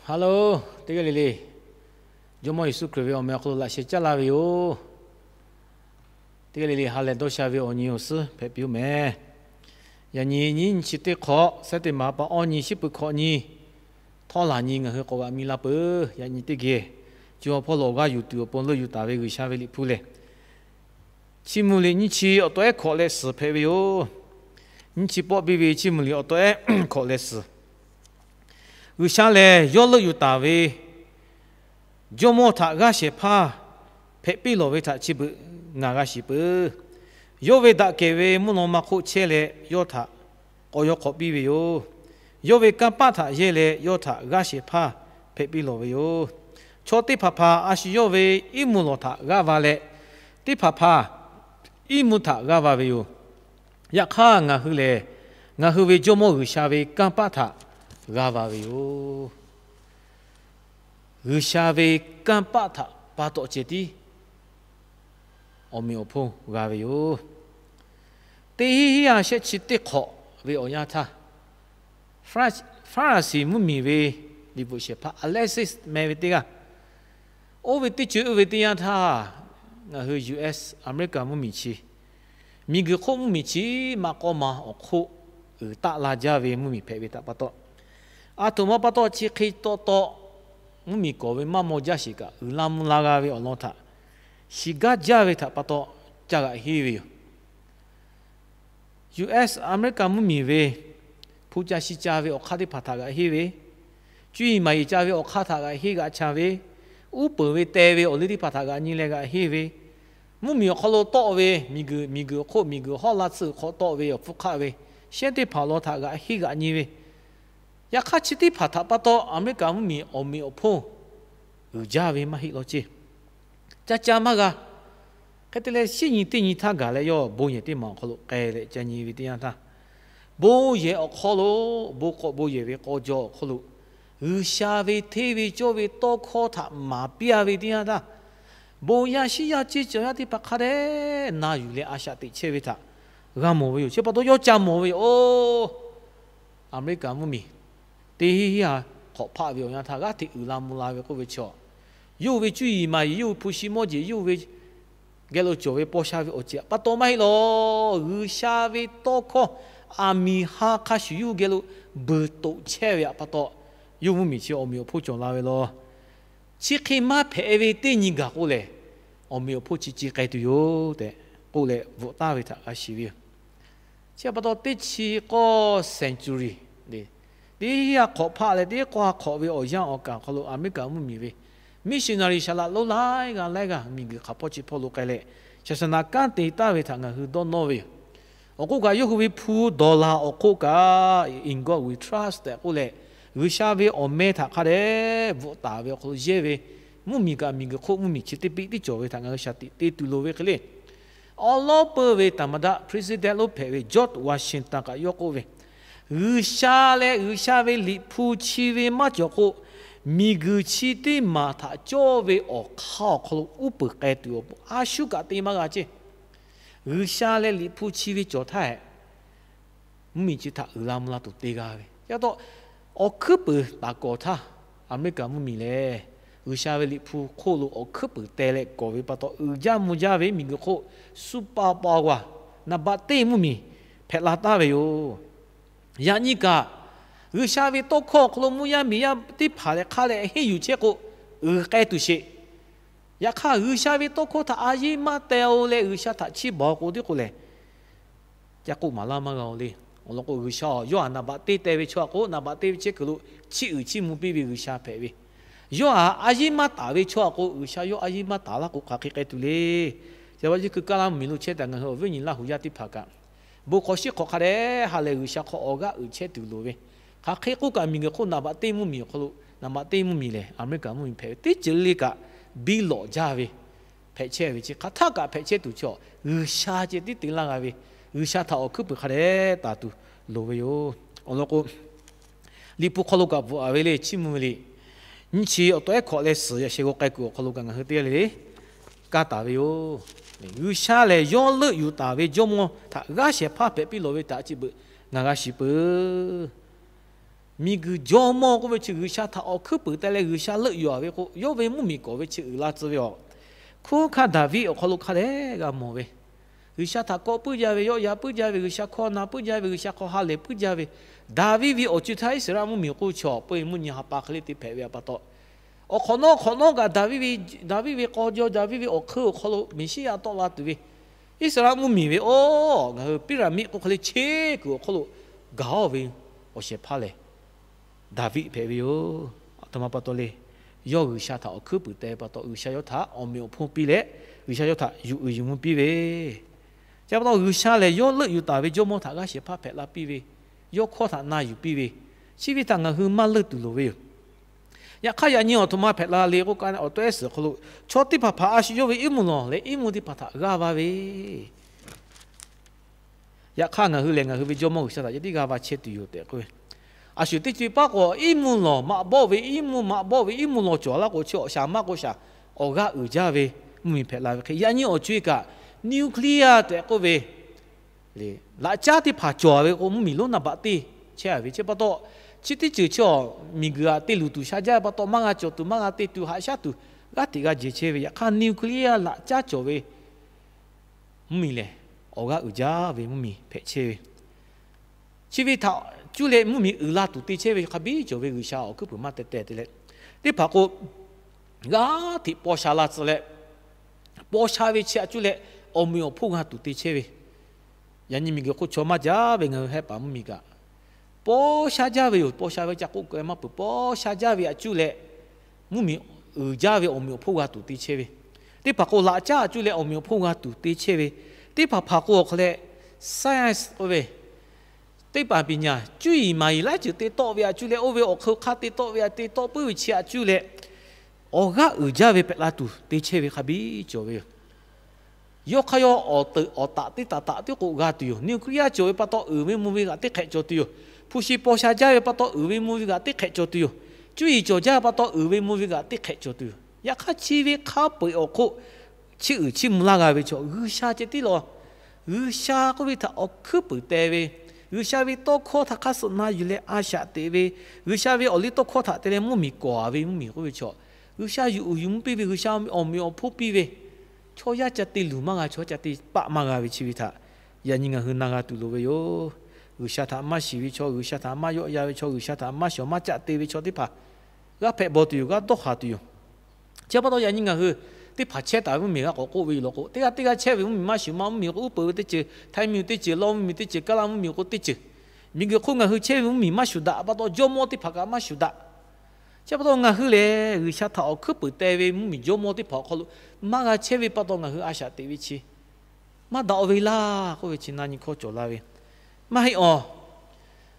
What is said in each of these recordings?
Hello, teˇ g'aˇ le le, Jawˇmawˇ Yeˍsuˆ Hkriꞈ ve awˬ meh awˬ hk'aw lo laꞈ sheh caˇ laˇ ve yoˬ. Teˇ g'aˇ le le ha lehˬ dawˇ sha ve awˬ nyi awˬ suhˉ hpehꞈ piˇ-oˬ meh. Yaꞈ nyi nyiˇ nyi chi teˇ hk'awꞈ, September pa awˇ nyi, shiˉ peuˬ hkawꞈ nyi, htawˇ laˬ nyi ngaˬ hui k'awꞈ g'aꞈ mi la peuˬ. Yaꞈ nyi teˇ geh co ha hpawˇ lo awˬ g'aˇ yuˬ tuˬ awˬ pon leuˆ yuˬ taˍ ve G'uiˬsha ve Liꞈ hpu lehˬ, Chiˇ mvuh liꞈ nyiˇ chi awˬ tawˆ ehˉ hkawꞈ leh suhˍ hpehꞈ ve yoˬ. Nyiˇ chi pawˆ piˇ ve Chiˇ mvuh liꞈ awˬ tawˆ ehˉ hkawꞈ leh suhˍ. G'uiˬsha lehˬ, yawˇ leuˆ yuˬ taˍ ve Jawˇmawˇ htaꞈ g'aˇ shehˍ hpaˇ hpehꞈ piˇ lawˬ ve htaꞈ chi beuꞈ ngaˬ g'a shiˍ peuˬ. Yawˇ ve daꞈ kehˬ ve mvuhˇ naw ma hk'oˆ chehˇ leh yawˇ htaꞈ k'awꞈ yaw hk'awꞈ piˇ ve yoˬ. Yawˇ ve kanˇ paˆ htaꞈ yehˇ leh yawˇ htaꞈ g'aˇ shehˍ hpaˇ hpehꞈ piˇ lawˬ ve yoˬ. Chaw teˇ hpaˍ hpaˍ a shu yawˇ ve iˉ mvuhˇ lawˬ htaꞈ g'aˇ va leh, teˇ hpaˍ hpaˍ iˉ mvuhˇ htaꞈ g'aˇ va ve yoˬ. Yaꞈ hk'aˇ ngaˬ hui lehˬ, ngaˬ hui ve Jawˇmawˇ G'uiˬsha ve kanˇ paˆ htaꞈ g'aˇ va ve yoˬ. G'uiˬsha ve kanˇ paˆ htaꞈ pa taw ceh tiˉ awˬ meꞈ awˬ hponˇ g'a ve yoˬ. Teˇ hinˉ hinˉ ha shehˆ chi teˇ hk'awꞈ ve awˬ yanˇ htaˇ, Faˉraˍsiˍ mvuhˇmiˬ ve liꞈ bvuhꞈ shehˍ hpaˇ Alexis meh ve teˇ g'aˇ, oˇ ve teˇ ceuˬ oˇ ve teˇ yanˇ htaˇ, ngaˬ hui U S America mvuhˇmiˬ chi miˬguiˬ hk'oˆ mvuhˇmiˬ chi maˇ k'awˇ ma awˬ hk'oˆ uiˍ taˆ la jaˇ ve mvuhˇmiˬ hpehꞈ ve htaꞈ pa taw, aˬ htoꞈ ma pa taw chi hk'e taw taw mvuhˇmiˬ kawˍ ve maˇ maw jaˇ sheˍ kaꞈ, uiˍ la mvuh la g'a ve awˬ lawn htaꞈ shiˍ gaˇ jaˇ ve htaꞈ pa taw ca g'aꞈ henˇ ve yoˬ. U S America mvuhˇmiˬ ve hpu ca shi ca ve awˬ hk'aˇ teˇ hpaˍ htaꞈ g'aꞈ henˇ ve, cuˇ yiˍ maˍ yiˍ ca ve awˬ hk'aˇ htaꞈ g'aꞈ henˇ g'aꞈ cha ve, uˉ peunˍ ve teh ve awˬ liˇ teˇ hpaˍ htaꞈ g'aꞈ nyi leh g'aꞈ henˇ ve, mvuhˇmiˬ awˬ hk'aw lo tawˆ ve miˬguiˬ, miˬguiˬ awˬ hk'oˆ miˬguiˬ hawˉ laˇ tsuhˇ hk'aw tawˆ ve awˬ hpfuhˇ hk'aˆ ve shehˉ teˇ hpaˍ awˬ lawn htaꞈ g'aꞈ henˇ g'aꞈ nyi ve, yaꞈ hk'aˇ chi teˇ hpaˍ htaꞈ pa taw America mvuhˇmiˬ awˬ meꞈ awˬ hponˇ uiˍ jaˇ ve maˇ heˆ law ceˇ. Ca ca maˇ g'a. Hk'e te leh, shiˉ nyi teˇ nyi htaˇ gaˬ leh yawˇ bon yehˬ teˇ maˬ awˬ hk'aw lo k'ai leh ca nyi ve teˇ yanˇ htaˇ, bon yehˬ awˬ hk'aw lo, bon k'awꞈ bon yehˬ ve k'aw jaw awˬ hk'aw lo G'uiˬsha ve hteˇ ve cawˇ ve tawˇ hkawˇ htaꞈ maˍ piˇ-a ve teˇ yanˇ htaˇ, bon yaˇ shiˉ yaˇ ceˇ cawˬ yaˇ teˇ hpaˍ hk'a dehꞈ na yuˬ leh a shaꞈ teꞈ chehˇ ve htaꞈ g'a mawˬ ve yoˬ. Chi pa taw yawˇ ca mawˬ ve yoˬ. Oˇ, America mvuhˇmiˬ teˇ hinˉ hinˉ ha hk'awꞈ hpaˆ ve awˬ yanˇ htaˇ g'aˇ hteꞈ uiˍ la mvuh la ve k'oˆ ve chaw, yawˇ hui ve cuˇ yiˍ maˍ yiˍ, yawˇ hui hpu shi mawˇ jeˬ, yawˇ hui ve geh lo cawˬ ve paw sha ve awˬ ceuˬ pa taw maˇ heˆ law. G'uiˬsha ve tawˇ hkawˇ aˬ miˍ ha hk'a shuˍ yawˇ hui geh lo beuꞈ toꞈ chehˇ ve htaꞈ pa taw, yawˇ mvuhˇmiˬ chi awˬ meꞈ awˬ hponˇ cawˬ la ve law. Chi hk'e maˇ hpehꞈ ve teˇ nyi gaˬ k'o lehˬ, awˬ meꞈ awˬ hponˇ chi ci k'ai tuˬ yoˬ tehꞈ k'oˆ leh bvuhꞈ taˍ ve htaꞈ g'a shiˍ ve yoˬ. Chi pa taw teˇ chi k'awˇ century le, teˇ ha hk'awꞈ hpaˆ leh teˇ k'awˇ ha hk'awꞈ ve awˬ yanˇ awˬ kaˍ awˬ hk'aw lo America mvuhˇmiˬ ve missionary saˍ laꞈ lonˉ laiˉ g'aˇ laiˉ g'aˇ miˬguiˬ hk'aˬ hpawˇ chi hpawˇ lo k'ai leh, saˍsaˍnaˍ kanˉ te taˍ ve htaꞈ ngaˬ hui dawˇ nawˇ ve yoˬ. Awˬ k'oˆ kaꞈ, yawˇ hui ve hpu dollar awˬ hk'oˆ kaꞈ, In God We Trust tehꞈ k'oˆ leh, G'uiˬsha ve awˬ meh htaꞈ hk'a dehꞈ bvuhꞈ taˍ ve awˬ hk'aw lo yehˇ ve mvuhˇmiˬ kaꞈ miˬguiˬ hk'oˆ mvuhˇmiˬ chi teˇ peˆ tiˉ cawˬ ve htaꞈ ngaˬ hui shaˍ tiꞈ te tuˬ loˍ ve hk'e le. Awˉ lawˉ peuˇ ve သမ္မတ president lonˉ hpehꞈ ve George Washington kaꞈ yawˇ k'oˆ ve, G'uiˬsha leh G'uiˬsha ve Liꞈ hpu chi ve maˇ cawˬ k'o, miˬguiˬ chi teˇ maˬ htaꞈ cawˇ ve awˬ hk'aˇ awˬ hk'aw lo uˉ peunˍ k'ai tuˬ awˬ pon a shu kaꞈ te maˇ g'a ceˇ. G'uiˬsha leh Liꞈ hpu chi ve cawˬ htaˇ hehꞈ, mvuhˇmiˬ chi htaꞈ uiˍ la mvuh la tuˬ te g'a ve. Chi pa taw, awˬ hkuiˉ puiˍ taˍ kawˍ htaˇ, America mvuhˇmiˬ lehˬ, G'uiˬsha ve Liꞈ hpu hk'oˆ lo awˬ hkuiˉ puiˍ teh leh kawˬ ve pa taw, uiˍ jaˇ mvuh jaˇ ve miˬguiˬ hk'oˆ super power, naˍ baꞈ teˇ mvuhˇmiˬ hpehꞈ la taˍ ve yoˬ. Yaꞈ nyi kaꞈ, G'uiˬsha ve tawˇ hkawˇ awˬ hk'aw lo mvuhˇ yaˇ miˬ yaˇ teˇ hpaˍ leh hk'a dehꞈ henˇ yuˬ chehˇ k'o, uiˍ k'ai tuˬ sheˍ. Yaꞈ hk'aˇ, G'uiˬsha ve tawˇ hkawˇ htaꞈ a yeˇ maˇ teh-o leh G'uiˬsha htaꞈ chiˇ baˬ-o k'o, teˇ k'o lehˬ, ca k'oˆ maˍ laˇ maˇ g'a-o le. Awˬ lawn k'o, G'uiˬsha yawˇ htaꞈ naˍ baꞈ teˇ teh ve chaw htaꞈ k'o, naˍ baꞈ teˇ ve chehˇ kuiˬ lo chiˇ uiˍ chiˇ mvuh piˇ ve G'uiˬsha hpehꞈ ve. Yawˇ htaꞈ a yeˇ maˇ taˍ ve chaw htaꞈ k'o, G'uiˬsha yawˇ a yeˇ maˇ taˍ laˇ k'o, hk'aˬ hk'e k'ai tuˬ le. Chi pa taw, Yeˍsuˆ Hkriꞈ kaˇ laˇ mvuhˇmiˬ lo chehˇ taˍ ngaˬ hui awˬ viˉ awˬ nyi Laˇ huˍ yaˇ teˇ hpaˍ kaꞈ, bon hk'awꞈ shiˉ hk'awꞈ hk'a dehꞈ ha lehˬ G'uiˬsha hk'aw awˬ g'aˇ uiˍ chehˇ tuˬ loˍ ve. Hk'aˬ hk'e k'oˆ kaꞈ, miˬguiˬ hk'oˆ naˍ baꞈ teˇ mvuhˇmiˬ awˬ hk'aw lo, naˍ baꞈ teˇ mvuhˇmiˬ lehˬ, America mvuhˇmiˬ hpehꞈ ve teˇ ceuˬ le kaꞈ biˇ lawꞈ jaˇ ve hpehꞈ chehˇ ve chi hk'aˬ htaˇ kaꞈ hpehꞈ chehˇ tuˬ chaw, G'uiˬsha ceh tiˉ te laˇ g'a ve, G'uiˬsha htaꞈ awˬ hkuiˉ puiˍ hk'a dehꞈ taˍ tuˬ loˍ ve yoˬ. Awˬ lawn k'o, Liꞈ hpu hk'aw lo kaꞈ bvuhꞈ-a ve le, Chiˇ mvuh ve liꞈ nyiˇ chi awˬ tawˆ ehˉ hkawꞈ leh suhˍ yaꞈ sheh g'aw k'ai kuiˬ awˬ hk'aw lo kaꞈ ngaˬ hui teˇ g'aˇ le le kaˇ taˍ ve yoˬ. G'uiˬsha lehˬ, yawˇ leuˆ yuˬ taˍ ve Jawˇmawˇ htaꞈ g'aˇ shehˍ hpaˇ hpehꞈ piˇ lawˬ ve htaꞈ chi beuꞈ ngaˬ g'a shiˍ peuˬ. Miˬguiˬ jawˇmawˇ k'oˆ ve chi G'uiˬsha htaꞈ awˬ hkuiˉ puiˍ teh leh G'uiˬsha leuˆ yuˬ-a ve k'o, yawˇ ve mvuhˇmiˬ kawˍ ve chi uiˍ la tcuh ve yoˬ. Hkunˉ hawˉ hkanˇ Daˍviˆ awˬ hk'aw lo hk'a dehꞈ g'a mawˬ ve, G'uiˬsha htaꞈ kawˆ puiˉ jaˇ ve, yawˆ yan puiˉ jaˇ ve, G'uiˬsha hkawˇ na puiˉ jaˇ ve, G'uiˬsha hk'aw ha lehˬ puiˉ jaˇ ve, Daˍviˆ ve awˬ co e htaˇ Iˉsaˍreˍlaˆ mvuhˇmiˬ k'o chaw peuˬ mvuhˇ nyi ha pa hk'e le te hpehꞈ ve pa taw, awˬ hk'awꞈ nawˉ hk'awꞈ nawˉ kaꞈ Daˍviˆ ve, Daˍviˆ ve k'aw jaw, Daˍviˆ ve awˬ hk'eun awˬ hk'aw lo Meˍsiˉyaꞈ tawˆ la tuˬ ve, Iˉsaˍreˍlaˆ mvuhˇmiˬ ve, oˇ ngaˬ hui piˇ raˍ miˆ k'oˆ hk'e le, cheˇ kuiˬ awˬ hk'aw lo gaˬ-oˬ ve awˬ shehˍ hpaˇ lehˬ, Daˍviˆ hpehꞈ ve yoˬ. Aˬ htoꞈ ma pa taw le. Yawˇ G'uiˬsha htaꞈ awˬ hkuiˉ puiˍ teh ve pa taw, G'uiˬsha yawˇ htaꞈ awˬ meꞈ awˬ hponˇ piˇ leh, G'uiˬsha yawˇ htaꞈ yuˬ uiˍ yuˬ mvuh piˇ ve, chi pa taw G'uiˬsha lehˬ yawˇ leuˆ yuˬ taˍ ve jawˇmawˇ htaꞈ g'aˇ shehˍ hpaˇ hpehꞈ la piˇ ve, yawˇ hkawˇ htaꞈ na yuˬ piˇ ve, chi ve htaꞈ ngaˬ hui maˇ leuˆ tuˬ loˍ ve yoˬ. Yaꞈ hk'aˇ, yaꞈ nyi awˬ htoꞈ ma hpehꞈ la le k'oˆ kaꞈ, awˬ to ehˉ suhˍ awˬ hk'aw lo, chaw teˇ hpaˍ hpaˍ a shu yawˇ ve iˉ mvuhˇ lawˬ leh iˉ mvuhˇ teˇ hpaˍ htaꞈ g'aˇ va ve, yaꞈ hk'aˇ, ngaˬ hui lehˬ ngaˬ hui ve jawˇmawˇ G'uiˬsha htaꞈ ceh tiˉ g'aˇ va chehˇ tuˬ yoˬ tehꞈ k'oˆ ve, a shu teˇ co e paˉ k'o, iˉ mvuhˇ lawˬ maꞈ bawˆ ve, iˉ mvuhˇ maꞈ bawˆ ve, iˉ mvuhˇ lawˬ cawˬ laˇ k'o, chi awˬ shaˍ maˇ k'o shaˍ, awˬ g'aˇ uiˍ jaˇ ve mvuhˇmiˬ hpehꞈ la ve hk'e, yaꞈ nyi awˬ co e kaꞈ, nuclear tehꞈ k'oˆ ve laꞈ caˉ teˇ hpaˍ cawˬ ve k'o, mvuhˇmiˬ lonˉ naˍ baꞈ teˇ chehˇ ve. Chi pa taw, chi teˇ ceuˬ chi awˬ miˬguiˬ aꞈ te luˬ tuˬ sha jaˇ ve pa taw, maˇ g'a cawˬ tuˬ, maˇ g'a te tuˬ, haꞈ shaˉ tuˬ, g'aˇ hteꞈ g'a jehˬ chehˇ ve. Yaꞈ hk'aˇ, nuclear laꞈ caˉ cawˬ ve mvuhˇmiˬ lehˬ, awˬ g'aˇ uiˍ jaˇ ve mvuhˇmiˬ hpehꞈ chehˇ ve. Chi ve htaꞈ cuˇ leh mvuhˇmiˬ uiˍ la tuˬ te chehˇ ve hk'a biˇ cawˬ ve G'uiˬsha awˬ hkuiˉ puiˍ maˇ teh teh te leh, teˇ hpaˍ k'o, g'aˇ hteꞈ paw sha la tcuh leh, paw sha ve chi aꞈ cuˇ leh awˬ meꞈ awˬ hponˇ g'a tuˬ te chehˇ ve. Yaꞈ nyi miˬguiˬ hk'oˆ chaw maˇ jaˇ ve ngaˬ hui hehˆ paˍ mvuhˇmiˬ kaꞈ, paw sha jaˇ ve yoˬ. Paw sha ve ca k'oˆ k'o e maˇ peuˬ. Paw sha jaˇ ve aꞈ cuˇ leh mvuhˇmiˬ uiˍ jaˇ ve awˬ meꞈ awˬ hponˇ g'a tuˬ te chehˇ ve. Teˇ hpaˍ k'o, laꞈ caˉ aꞈ cuˇ leh awˬ meꞈ awˬ hponˇ g'a tuˬ te chehˇ ve. Teˇ hpaˍ hpaˍ k'o, awˬ hk'aw leh science k'oˆ ve, teˇ hpaˍ piˍ nyaˍ cuˇ yiˍ maˍ yiˍ laiˉ ceuˬ te tawˆ ve aꞈ cuˇ leh, oˇ ve awˬ hk'eun hk'aˇ te tawˆ ve aꞈ te tawˆ puiˉ ve chi aꞈ cuˇ leh, awˬ g'aˇ uiˍ jaˇ ve hpehꞈ la tuˬ te chehˇ ve hk'a biˇ cawˬ ve yoˬ. Yawˇ hk'aˇ yawˇ awˬ teuꞈ awˬ taꞈ teˇ taꞈ taꞈ tiˉ k'o g'a tuˬ yoˬ. Nuclear cawˬ ve pa taw uiˍ ve mvuh ve g'aꞈ teˇ hk'ehꞈ cawˬ tuˬ yoˬ. Hpu shi paw sha jaˇ ve pa taw uiˍ ve mvuh ve g'aꞈ teˇ hk'ehꞈ cawˬ tuˬ yoˬ. Cuˇ yiˍ cawˬ jaˇ ve pa taw uiˍ ve mvuh ve g'aꞈ teˇ hk'ehꞈ cawˬ tuˬ yoˬ. Yaꞈ hk'aˇ, chi ve hk'a peu-eˬ awˬ hk'oˆ chiˇ uiˍ chiˇ mvuh laˇ g'a ve chaw G'uiˬsha ceh tiˉ lawˬ. G'uiˬsha k'oˆ ve htaꞈ awˬ hkuiˉ puiˍ teh ve, G'uiˬsha ve tawˇ hkawˇ htaꞈ hk'aˇ suh na yuˬ leh a shaꞈ teꞈ ve, G'uiˬsha ve awˬ liˇ tawˇ hkawˇ htaꞈ te leh mvuhˇmiˬ kawˍ ve mvuhˇmiˬ k'oˆ ve chaw, G'uiˬsha yuˬ uiˍ yuˬ mvuh piˇ ve, G'uiˬsha awˬ meꞈ awˬ hponˇ piˇ ve, chaw yaˇ ca te luˬ maˇ g'a, chaw ca te paˆ maˇ g'a ve chi ve htaꞈ yaꞈ nyi ngaˬ hui na g'a tuˬ loˍ ve yoˬ. G'uiˬsha htaꞈ maˇ shiˍ ve chaw, G'uiˬsha htaꞈ maˇ yawˆ yan ve chaw, G'uiˬsha htaꞈ maˇ shawˍ maˇ caˆ te ve chaw teˇ hpaˍ g'aˇ hpehꞈ bawˬ tuˬ yoˬ. G'aˇ dawˇ haˍ tuˬ yoˬ. Chi pa taw yaꞈ nyi ngaˬ hui teˇ hpaˍ chehˇ taˍ ve mvuhˇmiˬ g'a k'awꞈ k'oˆ ve yoˬ law k'o, teˇ g'aˇ teˇ g'aˇ chehˇ ve mvuhˇmiˬ maˇ shuˍ ma, mvuhˇmiˬ k'o uˉ peunˍ ve teˇ ceuˬ, Htaiˇ miˬ teˇ ceuˬ, Lawˇ mvuhˇmiˬ teˇ ceuˬ, Kaˇlaˇ mvuhˇmiˬ k'o teˇ ceuˬ, miˬguiˬ hk'oˆ ngaˬ hui chehˇ ve mvuhˇmiˬ maˇ shuˍ daꞈ pa taw, jawˇmawˇ teˇ hpaˍ kaꞈ maˇ shuˍ daꞈ. Chi pa taw ngaˬ hui lehˬ, G'uiˬsha htaꞈ awˬ hkuiˉ puiˍ teh ve mvuhˇmiˬ jawˇmawˇ teˇ hpaˍ awˬ hk'aw lo maˇ g'a chehˇ ve pa taw, ngaˬ hui a shaꞈ teꞈ ve chi maˇ daꞈ-o ve laˇ k'oˆ ve chi na nyi hkawˇ cawˬ la ve. Maˇ heˆ awˬ,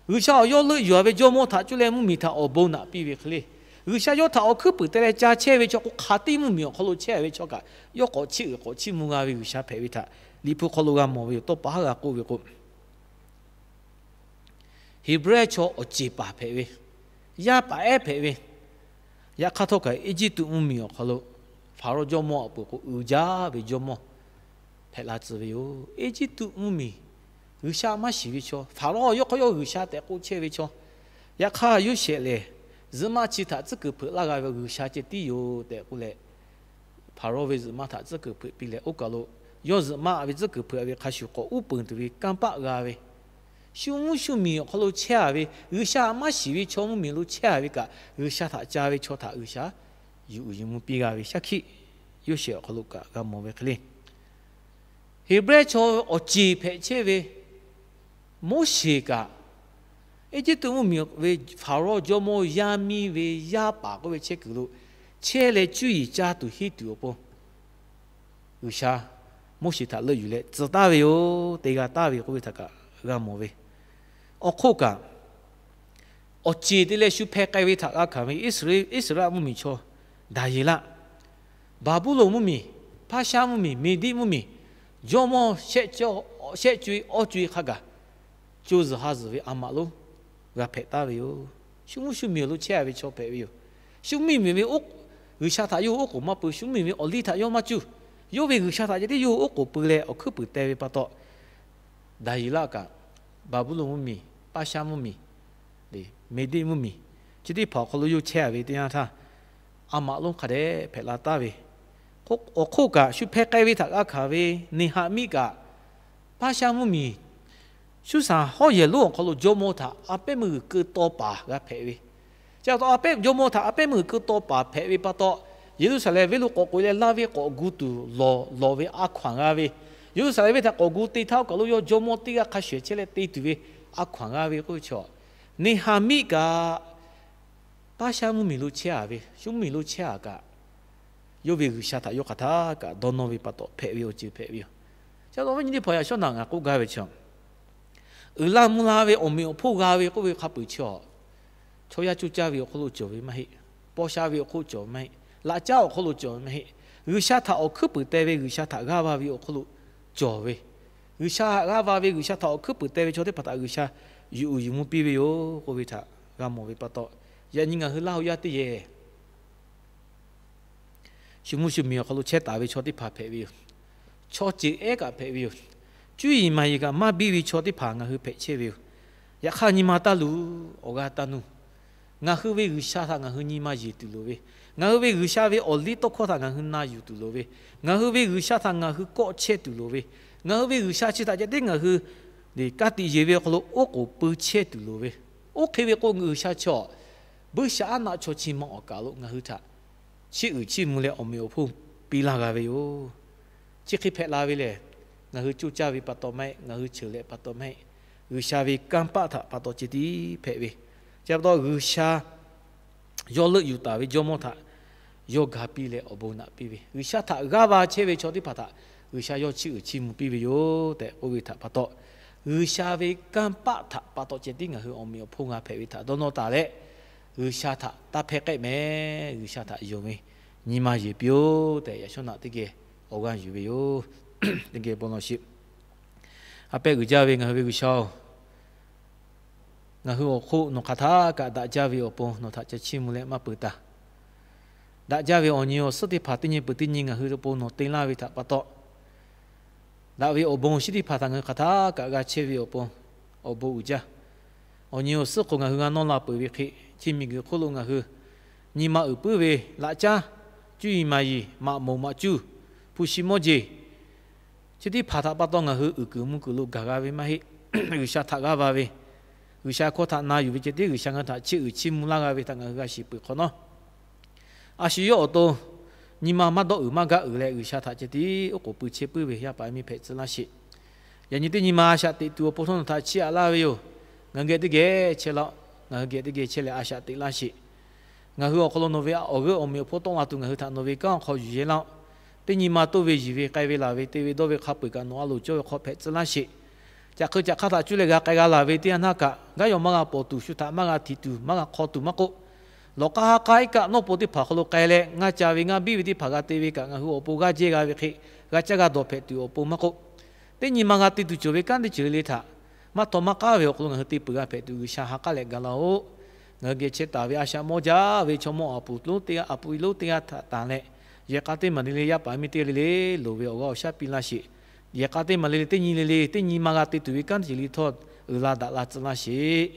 G'uiˬsha awˬ yawˇ leuˆ yuˬ-a ve jawˇmawˇ htaꞈ cuˇ leh mvuhˇmiˬ htaꞈ awˬ bon naꞈ piˇ ve hk'e le, G'uiˬsha yawˇ htaꞈ awˬ hkuiˉ puiˍ teh leh ca chehˇ ve chaw k'o, hk'aˬ tiˉ mvuhˇmiˬ awˬ hk'aw lo chehˇ ve chaw kaꞈ, yawˇ k'awꞈ chiˇ uiˍ k'awꞈ chiˇ mvuh g'a ve G'uiˬsha hpehꞈ ve htaꞈ Liꞈ hpu hk'aw lo g'a mawˬ ve yoˬ. Tawˇ pa haˉ g'a k'oˆ ve k'o, Heˍbrehˇ chaw awˬ ceˬ paˍ hpehꞈ ve, yaˇ paˍ ehˉ hpehꞈ ve, yaꞈ hk'aˇ htawˇ kaꞈ Eˇjiˇtuꞈ mvuhˇmiˬ awˬ hk'aw lo Hpaˍrawˇ jawˇmawˇ awˬ peuˬ k'o, uiˍ jaˇ ve jawˇmawˇ hpehꞈ la tcuh ve yoˬ. Eˇjiˇtuꞈ mvuhˇmiˬ G'uiˬsha maˇ shiˍ ve chaw, Hpaˍrawˇ yawˇ hk'aˇ yawˇ G'uiˬsha tehꞈ k'oˆ chehˇ ve chaw, yaꞈ hk'aˇ Yoˇsehꞈ lehˬ, zuhꞈ maˆ chi htaꞈ tcuhˉ kuiˬ hpeuꞈ laˇ g'a ve G'uiˬsha ceh tiˉ yoˬ tehꞈ k'oˆ leh, Hpaˍrawˇ ve zuhꞈ maˆ htaꞈ tcuhˉ kuiˬ hpeuꞈ piˇ leh, oˇ kaˬ lo yawˇ zuhꞈ maˆ ve tcuhˉ kuiˬ hpeuꞈ ve hk'a shuˍ k'awꞈ uˉ peunˍ tuˬ ve kanˇ paˆ g'a ve, shu mvuhˇ shu miˬ awˬ hk'aw lo chehˇ-a ve, G'uiˬsha maˇ shiˍ ve chaw mvuhˇmiˬ lo chehˇ-a ve kaꞈ, G'uiˬsha htaꞈ ca ve chaw htaꞈ G'uiˬsha yuˬ uiˍ yuˬ mvuh piˇ g'a ve shaˉ hkiˆ Yoˇsehꞈ awˬ hk'aw lo kaꞈ g'a mawˬ ve hk'e le. Heˍbrehˇ chaw awˬ ceˬ hpehꞈ chehˇ ve Moˉseˍ kaꞈ, Eˇjiˇtuꞈ mvuhˇmiˬ ve Hpaˍrawˇ jawˇmawˇ yaˇ miˇ ve yaˇ paˍ k'oˆ ve chehˇ kuiˬ lo chehˇ leh cuˇ yiˍ caˇ tuˬ henˇ tuˬ awˬ pon, G'uiˬsha Moˉseˍ htaꞈ leuˆ yuˬ leh tcuh taˍ ve yoˬ, te g'a taˍ ve k'oˆ ve htaꞈ kaꞈ g'a mawˬ ve. Awˬ hk'oˆ kaꞈ, awˬ ceˬ te leh shu hpeh k'ai ve htaꞈ g'a hkanˍ ve Iˉsaˍreˍlaˆ mvuhˇmiˬ chaw Daˍyeˍlaˆ, Baˍbuˍlonˍ mvuhˇmiˬ, Paˇshaˆ mvuhˇmiˬ, Meˍdiˆ mvuhˇmiˬ jawˇmawˇ shehˆ co e awˇ co e hk'a gaˬ co zuhˬ ha zuhˬ ve a maꞈ lonˉ g'a hpehꞈ taˍ ve yoˬ. Shu mvuhˇ shu miˬ awˬ lo chehˇ-a ve chaw hpehꞈ ve yoˬ. Shu mvuhˇmiˬ ve, G'uiˬsha htaꞈ yawˇ hui oˉ k'oˍ maˇ pui, shu mvuhˇmiˬ ve awˬ liˇ htaꞈ yawˇ maˇ cuˇ. Yawˇ ve G'uiˬsha htaꞈ ceh tiˉ yawˇ hui oˉ k'oˍ pui leh awˬ hkuiˉ puiˍ teh ve pa taw, Daˍyeˍlaˆ kaꞈ Baˍbuˍlonˍ mvuhˇmiˬ, Paˇshaˆ mvuhˇmiˬ, Meˍdiˆ mvuhˇmiˬ chi teˇ hpaˍ awˬ hk'aw lo yawˇ chehˇ a ve teˇ yanˇ htaˇ, a maꞈ lonˉ hk'a dehꞈ hpehꞈ la taˍ ve, awˬ hk'oˆ kaꞈ shu hpeh k'ai ve htaꞈ g'a hkanˍ ve Neˍhaˍmiˆ kaꞈ, Paˇshaˆ mvuhˇmiˬ Suˇsaˍ hawˉ yehˬ lonˉ awˬ hk'aw lo jawˇmawˇ htaꞈ a pehˉ meuˇ g'uiˬ keu taw paˍ g'a hpehꞈ ve, chi pa taw a pehˉ jawˇmawˇ htaꞈ a pehˉ meuˇ g'uiˬ keu taw paˍ hpehꞈ ve pa taw, Yeˍruˆsaˍlehnˍ venˇ lo k'awꞈ k'oꞈ e leh laˇ ve k'awꞈ gu tuˬ lawˬ lawˬ ve a hkaw anˬ g'a ve, Yeˍruˆsaˍlehnˍ venˇ htaꞈ k'awꞈ gu te htaˇ oˇ kaˬ lo yawˇ jawˇmawˇ teˇ g'aˇ hk'a shuˍ ehˍ chehˇ leh te tuˬ ve a hkaw anˬ g'a ve k'oˆ ve chaw, Neˍhaˍmiˆ kaꞈ Paˇshaˆ mvuhˇmiˬ lo chehˇ a ve, shu mvuhˇmiˬ lo chehˇ a kaꞈ, yawˇ ve G'uiˬsha htaꞈ yawˇ hk'aˬ htaˇ kaꞈ dawˇ nawˇ ve pa taw hpehꞈ ve awˬ ceuˬ hpehꞈ ve yoˬ. Chi pa taw viˉ nyi teˇ hpaˍ yaꞈ shawˉ naꞈ ngaˬ k'oˆ gaˇ ve chi, uiˍ la mvuh la ve awˬ meꞈ awˬ hponˇ g'a ve k'oˆ ve hk'a peuˬ chi, chaw yaˇ coˇ caˇ ve awˬ hk'oˆ lo cawˬ ve maˇ heˆ. Paw sha ve awˬ hk'oˆ cawˬ ve maˇ heˆ. Laꞈ caˉ awˬ hk'oˆ lo cawˬ ve maˇ heˆ. G'uiˬsha htaꞈ awˬ hkuiˉ puiˍ teh ve, G'uiˬsha htaꞈ g'aˇ va ve awˬ hk'oˆ lo cawˬ ve, G'uiˬsha htaꞈ g'aˇ va ve, G'uiˬsha htaꞈ awˬ hkuiˉ puiˍ teh ve chaw teˇ hpaˍ htaꞈ G'uiˬsha yuˬ uiˍ yuˬ mvuh piˇ ve yoˬ k'oˆ ve htaꞈ g'a mawˬ ve pa taw, yaꞈ nyi ngaˬ hui Laˇ huˍ yaˇ teˇ yehˬ shu mvuhˇ shu miˬ awˬ hk'aw lo chehˇ taˍ ve chaw teˇ hpaˍ hpehꞈ ve yoˬ. Chaw ceuˬ ehˉ kaꞈ hpehꞈ ve yoˬ. Cuˇ yiˍ maˍ yiˍ kaꞈ maˇ biˇ ve chaw teˇ hpaˍ ngaˬ hui hpehꞈ chehˇ ve yoˬ. Yaꞈ hk'aˇ nyi ma taˇ luˬ, awˬ g'aˇ taˇ nuˇ. Ngaˬ hui ve G'uiˬsha htaꞈ ngaˬ hui nyi ma yeˬ tuˬ loˍ ve, ngaˬ hui ve G'uiˬsha ve awˬ liˇ tawˇ hkawˇ htaꞈ ngaˬ hui na yuˬ tuˬ loˍ ve, ngaˬ hui ve G'uiˬsha htaꞈ ngaˬ hui kawˆ chehˇ tuˬ loˍ ve, ngaˬ hui ve G'uiˬsha chi htaꞈ ceh tiˉ ngaˬ hui ka tiꞈ yeˬ ve awˬ hk'aw lo oˉ k'oˍ pui chehˇ tuˬ loˍ ve, oˇ hk'e ve k'o G'uiˬsha chaw buiˇshaˆaˉnaˆ chaw chi ma awˬ kaˬ lo ngaˬ hui htaꞈ chiˇ uiˍ chiˇ mvuh leh awˬ meꞈ awˬ hponˇ piˇ laˇ g'a ve yoˬ. Chi hk'e hpehꞈ la ve lehˬ, ngaˬ hui coˇ caˇ ve pa taw maˇ heˆ, ngaˬ hui cheuˬ leh pa taw maˇ heˆ. G'uiˬsha ve kanˇ paˆ htaꞈ pa taw ceh tiˉ hpehꞈ ve, chi pa taw G'uiˬsha yawˇ leuˆ yuˬ taˍ ve jawˇmawˇ htaꞈ yawˇ ga piˇ leh awˬ bon naꞈ piˇ ve, G'uiˬsha htaꞈ g'aˇ va chehˇ ve chaw teˇ hpaˍ htaꞈ G'uiˬsha yawˇ chiˇ uiˍ chiˇ mvuh piˇ ve yoˬ tehꞈ k'oˆ ve htaꞈ pa taw, G'uiˬsha ve kanˇ paˆ htaꞈ pa taw ceh tiˉ ngaˬ hui awˬ meꞈ awˬ hponˇ g'a hpehꞈ ve htaꞈ dawˇ nawˇ taˍ leh, G'uiˬsha htaꞈ taˇ hpehˇ k'ehˆ meh, G'uiˬsha htaꞈ yonˍ ve nyi ma yeˬ piˇ-oˆ tehꞈ yaꞈ shawˉ naꞈ teˇ geh awˬ g'aˇ yuˬ ve yoˬ. Teˇ geh bon lawˬ sheˍ. A pehˉ uiˍ jaˇ ve ngaˬ hui ve G'uiˬsha-oˬ, ngaˬ hui awˬ hk'oˆ nawˬ hk'aˬ htaˇ kaꞈ daꞈ jaˇ ve awˬ pon nawˬ htaꞈ ca chiˇ mvuh leh maˇ peuˬ taˍ. Daꞈ jaˇ ve awˬ nyi awˬ suhˉ teˇ hpaˍ teˇ nyi peuˬ teˇ nyi ngaˬ hui awˬ pon nawˬ te laˇ ve htaꞈ pa taw, daꞈ ve awˬ bon awˬ shinˉ teˇ hpaˍ htaꞈ ngaˬ hui hk'aˬ htaˇ kaꞈ g'a chehˇ ve awˬ pon awˬ bon uiˍ jaˇ. Awˬ nyi awˬ suhˉ k'o ngaˬ hui g'a nawˇ la peuˬ ve hk'e, chi miˬguiˬ hk'oˆ lo ngaˬ hui nyi ma uiˍ puiˉ ve laꞈ caˉ, cuˇ yiˍ maˍ yiˍ, maꞈ moˍ maꞈ cuˇ, hpu shi mawˇ jeˬ, chi teˇ hpaˍ htaꞈ pa taw ngaˬ hui uiˍ kuiˬ mvuh kuiˬ lo gaˬ g'a ve maˇ heˆ. G'uiˬsha htaꞈ g'aˇ va ve, G'uiˬsha hkawˇ htaꞈ na yuˬ ve ceh tiˉ G'uiˬsha ngaˬ hui htaꞈ chiˇ uiˍ chiˇ mvuh laˇ g'a ve htaꞈ ngaˬ hui g'a shiˍ peuˬ hk'awꞈ nawˉ, a shu yawˇ awˬ to nyi ma maˇ dawˆ uiˍ maˇ gaˇ uiˍ leh G'uiˬsha htaꞈ ceh tiˉ oˉ k'oˍ pui chehˇ puiˉ ve yaˇ paˍ yaˇ miˇ hpehꞈ tcuh laˇ sheˍ. Yaꞈ nyi teˇ nyi ma a shaꞈ teꞈ tuˬ awˬ pon htawˇ nawˬ htaꞈ chiˇ aꞈ laˇ ve yoˬ. Ngaˬ hui geh teˇ geh chehˇ laˇ-oˆ. Ngaˬ hui geh teˇ geh chehˇ leh a shaꞈ teꞈ laˇ sheˍ. Ngaˬ hui awˬ hk'aw lo nawˬ ve awˬ g'euˆ awˬ meꞈ awˬ hponˇ tawˆ la tuˬ ngaˬ hui htaꞈ nawˬ ve kanˉ awˬ hk'aw yuˬ yehˇ laˇ-oˆ. Teˇ nyi ma toˇ ve yiˬ ve k'ai ve laˬ ve te ve dawˇ ve hk'a peu-eˬ kaꞈ nawˬ a loˍ cawˇ ve hk'aw hpehꞈ tcuh laˇ sheˍ. Caꞈ hk'eu caꞈ hk'aˇ htaꞈ cuˇ leh g'a k'ai g'a laˬ ve teˇ yanˇ htaˇ kaꞈ, gaˇ yaw maˇ g'a pawˍ tuˬ, shu htaꞈ maˇ g'a htiꞈ tuˬ, maˇ g'a hk'aw tuˬ maˇ k'oˆ, lawˬ k'aˇ ha k'aˇ iˉ kaˆ nawˇ po teˇ hpaˍ hk'aw lo k'ai leh, ngaˇ ca ve ngaˇ biˇ ve teˇ hpaˍ g'a te ve kaꞈ, ngaˬ hui awˬ pon g'aˇ jehˇ g'a ve hk'e, g'a caˇ g'a dawˬ hpehꞈ tuˬ awˬ pon maˇ k'oˆ, teˇ nyi ma g'a te tuˬ cawˬ ve kanˉ teˇ ceuˬ le le htaꞈ maˇ htawˇ maˇ k'aˉ ve awˬ hk'aw lo ngaˬ hui te peuˬ g'a hpehꞈ tuˬ G'uiˬsha ha k'aˉ leh ga laˇ-oˆ. Ngaˬ hui geh chehˇ taˍ ve a shaꞈ mawˇ jaˇ ve chaw mawˇ aˬ puˍ lonˉ teˇ g'aˇ, aˬ puˍ i lonˉ teˇ g'aˇ htaꞈ tanˬ leh, yehˬ k'a teˇ maˬ le le yaˇ paˍ miˇ teˇ g'aˇ le le loˍ ve awˬ g'aˇ awˬ shaˉ piˇ laˇ sheˍ. Yehˬ k'a teˇ maˬ le le teˇ nyi le le teˇ nyi ma g'a te tuˬ ve kanˉ teˇ ceuˬ le htawˇ uiˍ la daꞈ la tcuh laˇ sheˍ.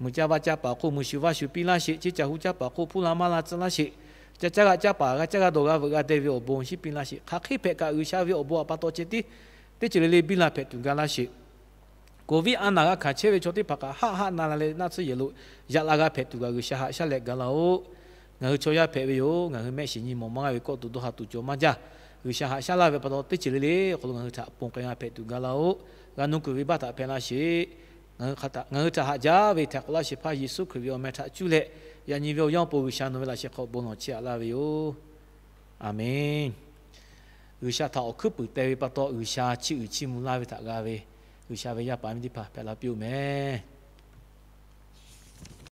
Mui caˇ vaˇ caˇ paˍ hk'oˆ mui shu vaˇ shu piˇ laˇ sheˍ. Ceˇ caˬ hu caˇ paˍ hk'oˆ hpuˇ la maˇ la tcuh laˇ sheˍ. Ca caˇ g'a caˇ paˍ g'a caˇ g'a dawˬ g'a veuꞈ g'a deh ve awˬ bon awˬ shinˉ piˇ laˇ sheˍ. Hk'aˬ hk'e hpehꞈ kaꞈ G'uiˬsha ve awˬ bon htaꞈ pa taw ceh tiˉ teˇ ceuˬ le le biˇ la hpehꞈ tuˬ ga laˇ sheˍ. Covid a naˬ g'a hkanˍ chehˇ ve chaw teˇ hpaˍ kaꞈ haˆ haˆ na la leh naˆ tsuhˇ yehˬ lo yaꞈ la g'a hpehꞈ tuˬ kaꞈ G'uiˬsha haꞈ shaˉ leh ga laˇ-oˆ. Ngaˬ hui chaw yaˇ hpehꞈ ve yoˬ. Ngaˬ hui mehˆ shiˍ nyi mawˬ maˇ g'a ve kawˆ tuˬ dawˇ ha tuˬ cawˬ maˇ jaˇ. G'uiˬsha haꞈ shaˉ laˇ ve pa taw teˇ ceuˬ le le awˬ hk'aw lo ngaˬ hui htaꞈ ponˬ k'ai g'a hpehꞈ tuˬ ga laˇ-oˆ. G'a nuˇ kuiˬ ve baˆ htaꞈ hpehꞈ laˇ sheˍ. Ngaˬ hui htaꞈ haꞈ jaˇ ve htaiˍ hk'awꞈ laˇ shehˍ hpaˇ Yeˍsuˆ Hkriꞈ ve awˬ meh htaꞈ cuˇ leh, yaꞈ nyi ve awˬ yanˇ awˬ pon G'uiˬsha nawˬ ve laꞈ sheh hk'aw bon lawˬ chiˇ aꞈ laˇ ve yoˬ. Aˬmenˍ. G'uiˬsha htaꞈ awˬ hkuiˉ puiˍ teh ve pa taw G'uiˬsha chiˇ uiˍ chiˇ mvuh laˇ ve htaꞈ g'a ve G'uiˬsha ve yaˇ paˍ miˇ teˇ hpaˍ hpehꞈ la piˇ-oˆ meh.